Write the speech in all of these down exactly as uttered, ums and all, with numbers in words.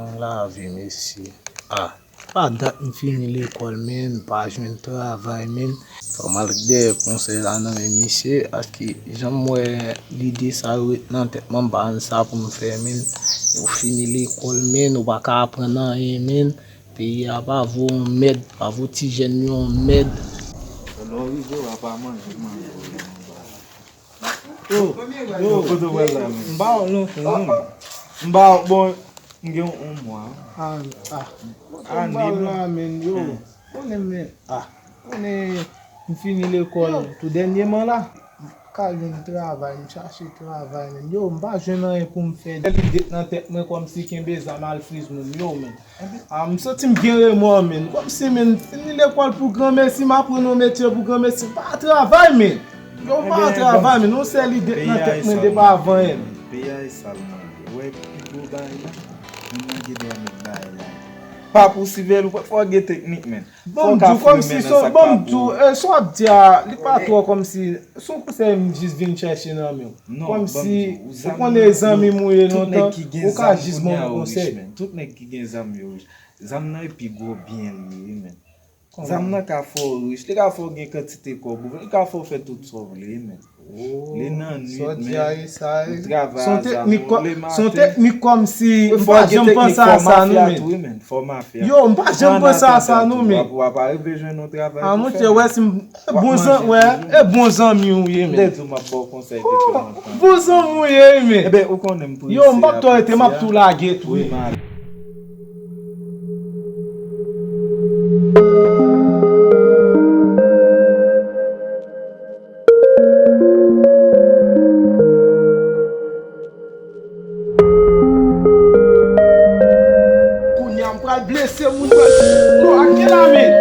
Nan lavi, mesye. Ah, pa dat m fini lekòl, men m pa jwenn travay, men. Fò m al dèyè konsèy la nan men misye, ak jan m wè lide sa yo ret nan tèt mwen, m pa konn sa pou m fè, men. Ou fini lekòl, men, ou pa ka aprann anyen, men. Peyi a pa vo yon mèd, pa vo ti jèn yo yon mèd. Lè w rive, w a pa manje, manje. Yo, yo, kote w pral la, men? M ba w lontan, non. M ba w, bon, m gen yon mwa. Ah, ah. Kote m pral la, men, yo. Konnen, men, ah. Konnen, m fini lekòl tou dènyèman la. M ka jwenn travay, m chache travay, men. Yo, m pa jwenn anyen pou m fè. Lide nan tèt mwen kòmsi kenbe zam al friz moun, yo, men. Ah, m santi m gen remò, men. Kòmsi, men, fini lekòl pou granmesi, m aprann yon metye pou granmesi. M pa travay, men. Yo, m pa travay, men. Yon sèl ide k nan tèt mwen depi avan, men. Peyi a e sal, man. Ou wè, pi gwo bagay la, moun nan gen dwa met bagay la. Pa pou sivèl, ou fò gen teknik, men. Ban m di w, kòmsi, ban m di w, e, sa w ap di a, li pa twò kòmsi, se yon konsèy m jis vin chèche nan men w. Kòmsi, ou konnen zanmi m ou ye lontan, ou ka jis ban m konsèy. Tout nèg ki gen zam yo rich. Zam nan e pi gwo byen li ye, men. Zam nan ka fè w rich, li ka fè w gen kantite kòb ou vle, li ka fè w fè tout sa w vle, men. Li nan nwit, men. Ou travay a zam ou, lematen. Se yon teknik kòmsi m pa janm panse a sa, non, men. Yo, m pa janm panse a sa, non, men. W ap, w ap rive jwenn yon travay pou fè. Ah, monchè, wè, si m, bon zan, wè, e bon zanmi w ye, men. M te di w m ap ba w konsèy depi lontan. Bon zanmi w ye, men. Enben, ou konnen m prese. Yo, m p ap twò rete, m ap tou lage tou, wi. Kounye a m pral blese moun, pral. Yo, ak ki la, men?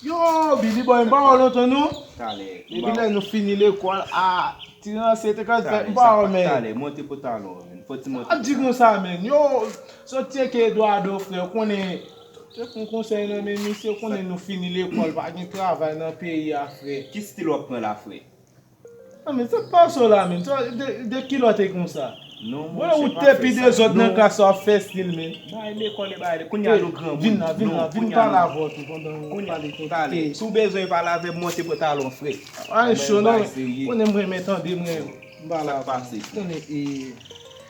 Yo, Billy Boy, m pa wè w lontan, non. Talè. Depi lè nou fini lekòl, a, ti ranse te ka fèt, m pa wè, men. Talè, monte pantalon, men. Fò ti monte. Ap di konsa, men. Yo, sot tcheke Eduardo, frè, konnen, tcheke yon konsèy nan men misye, konnen nou fini lekòl, pa gen travay nan peyi a, frè. Ki stil w ap pran la, frè? Non, men, sa k pase w la, men? Sa, de, de kilòt e konsa? Non, monchè, ou te pi dezòd nan klas, w ap fè stil, men. Bay lekòl e bay lekòl. Kounye a nou granmoun. Vin la, vin la, vin pale avè w tou pandan w pale tou. Talè, si w bezwen pale avè m, monte pantalon, frè. Ay, cho, non. Konnen m renmen tande, mwen. M pale avè w. Konnen, e,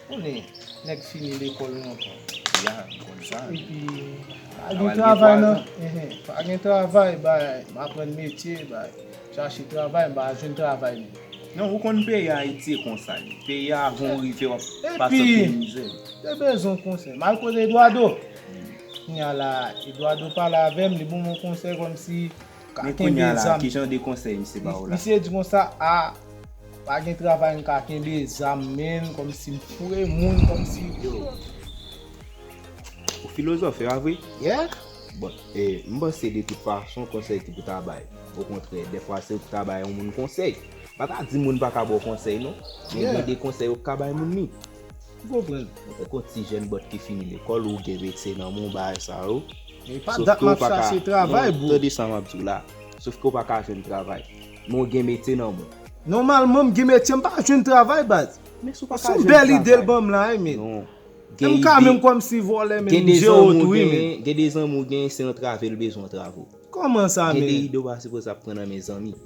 konnen, nèg fini lekòl lontan. Ya, m konn sa. Epi, pa gen travay, non. Enhen, pa gen travay, bay, m aprann metye, bay. Chache travay, m pa jwenn travay, non. Non, ou konn peyi Ayiti e konsa li. Peyi a, avan w rive, w ap pase anpil mizè. Epi, te bezwen konsèy. M al kote Eduardo. Kounye a la, Eduardo pale avè m, li ban m yon konsèy kòmsi ka kenbe zam. Men kounye a la, ki jan de konsèy misye ba w la? Misye di konsa, a, pa gen travay, m ka kenbe zam, men, kòmsi m foure moun, kòmsi. Yo. Ou filozòf, e pa vre? Yeah. Bon, e, m panse de tout fason, konsèy ki pou ta bay. Okontrè, dèfwa se ou ki ta bay yon moun konsèy. Pa ta di moun pa ka ba w konsèy, non. Men gen de konsèy ou ka bay moun li. Ou konprann? Mwen tankou yon ti jèn bòt ki fini lekòl, ou gen metye nan men w, bagay sa yo. E pa dat m ap chache travay, bro. Tande sa m ap di w la. Sof ke w pa ka jwenn travay. Men w gen metye nan men w. Nòmalman, m gen metye, m pa jwenn travay, baz. Men si w pa ka jwenn travay. Se yon bèl ide l ban m la, wi, men. Non. M ka menm kòmsi vòlè, men m jere w tou, wi, men. Gen de zanmi w genyen, se antrave l bezwen antrave w. Kòman sa, men? Gen de ide w pa sipoze ap pran nan men zanmi.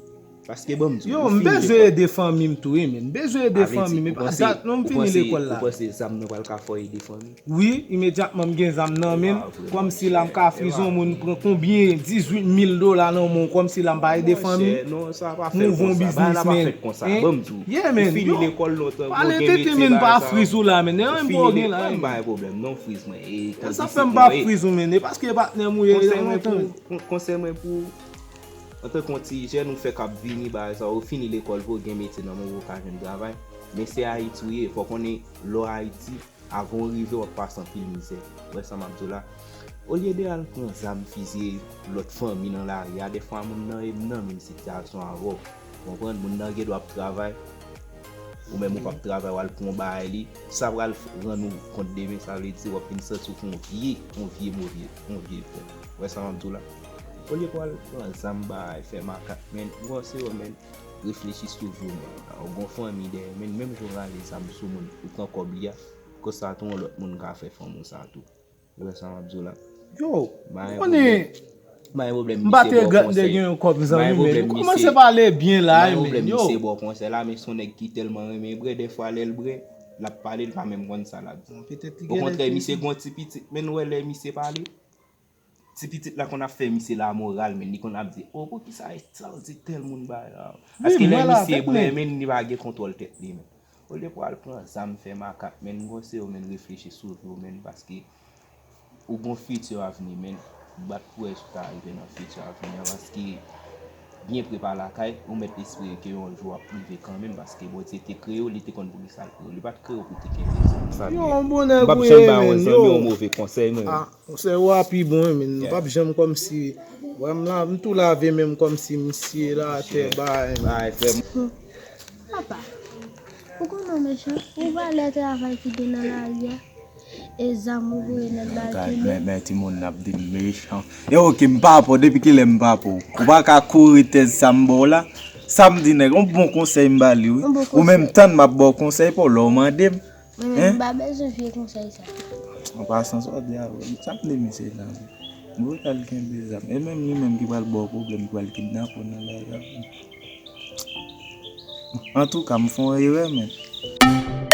Paske ban m di w, yo, m bezwen ede fanmi m tou, wi, men. M bezwen ede fanmi m. E pa dat non m fini lekòl la. Ou panse zam nan pral ka fè w ede fanmi? Wi, imedyatman m gen zam nan men m, kòmsi la m ka friz yon moun, pran konbyen, dizuit mil dola nan men w, kòmsi la m pa ede fanmi m. Monchè, non, sa pa fèt konsa. Bagay la pa fèt konsa. Ban m di w. Yeah, men. Ou fini lekòl lontan, ou gen metye, bagay sa. Pale tete, men, pa friz ou la, men. Ou fini lekòl, m pa gen pwoblèm, non, friz mwen. E sa fè m pa friz ou, men. E paske patnè m ou ye, lontan. Konsèy mwen pou, konsèy mwen pou, antanke yon ti jèn, ou fè k ap vini, bagay sa, ou fini lekòl, pou w gen metye nan men w, ou ka jwenn travay. Men se Ayiti ou ye, fò w konnen, lè w Ayiti, avan w rive, w ap pase anpil mizè. Ou wè sa m ap di w la? Olye de al pran zam, fizye lòt fanmi nan lari a, dèfwa moun nan e nan menm sitiyasyon avè w. Ou konprann? Moun nan gen dwa ap travay, ou menm ou p ap travay, w al pran yon bagay li, sa pral f-, rann ou kont demen, sa vle di w ap vin santi w kon yon vye, yon vye move, yon vye frè. Ou wè sa m ap di w la? Olye pou w al pran zam, bagay, fè makak, men, m panse yo, men, reflechi toujou, men. Ou gon fanmi dèyè, men, menm jan w rale zam sou moun, ou pran kòb li a, konsa tou yon lòt moun ka fè fanmi w sa tou. Ou wè sa m ap di w la? Yo, Ba ou yon konnen, pwoblèm. Ba yon pwoblèm, m pa misye te bon gad de konsèy. Gen yon kòb Ba zanmi yon men. pwoblèm, Ou misye. kòmanse pale byen la, Ba yon men. pwoblèm, Yo, misye bon konsèy la, men se yon nèg ki tèlman renmen bre, dèfwa lè l bre, l ap pale, l pa menm konn sa l ap di. petèt li Okontrè, gen misye gen yon ti pitit, men nou wè lè misye pale, ti pitit la konn ap fè misye lamoral, men li konn ap di, "O, poukisa sa l di tèl moun bagay la?" Paske lè misye bre, men li pa gen kontwòl tèt li, men. Olye pou al pran zam fè makak, men gon se yo, men reflechi sou vi w, men, paske ou gon fiti avni, men bat pou wè si w ka rive nan fiti avni an, paske byen pre pa lakay, ou mèt espere ke yon jou w ap rive kanmenm, paske Bondye te kreye w, li te konn poukisa l kreye w, li pa t kreye w pou te kenbe zanmi. Yo, yon bon nèg M p ap ou janm ye, ba yon men, zanmi yo. Yon move konsèy, mwen. Ah, se w api bon, men. M p ap janm kòmsi, wè, m la, m tou lave menm kòmsi misye la atè bay, men. Bay, frè m. Papa, ou konnen w mechan, ou valè travay ki gen nan lari a. E zam ou voye nèg la Gad, kenbe. men, men timoun nan ap di m mechan. E oke, m pa pò, depi kilè m pa pò? Ou pa ka kore tèz sa m ba w la? Sa m di nèg, yon bon konsèy m ba li, wi. Yon bon Ou menm konsèy. Tann m ap ba w konsèy, pa w lè w mande m. Mwen menm, m pa bezwen vye konsèy sa. An pasan, sa w di a, sa m di misye la, wi. M voye al kenbe zam. E menm li menm ki pral ba w pwoblèm, ki pral kidnape w nan lari a. Antouka, m fè yon erè, men.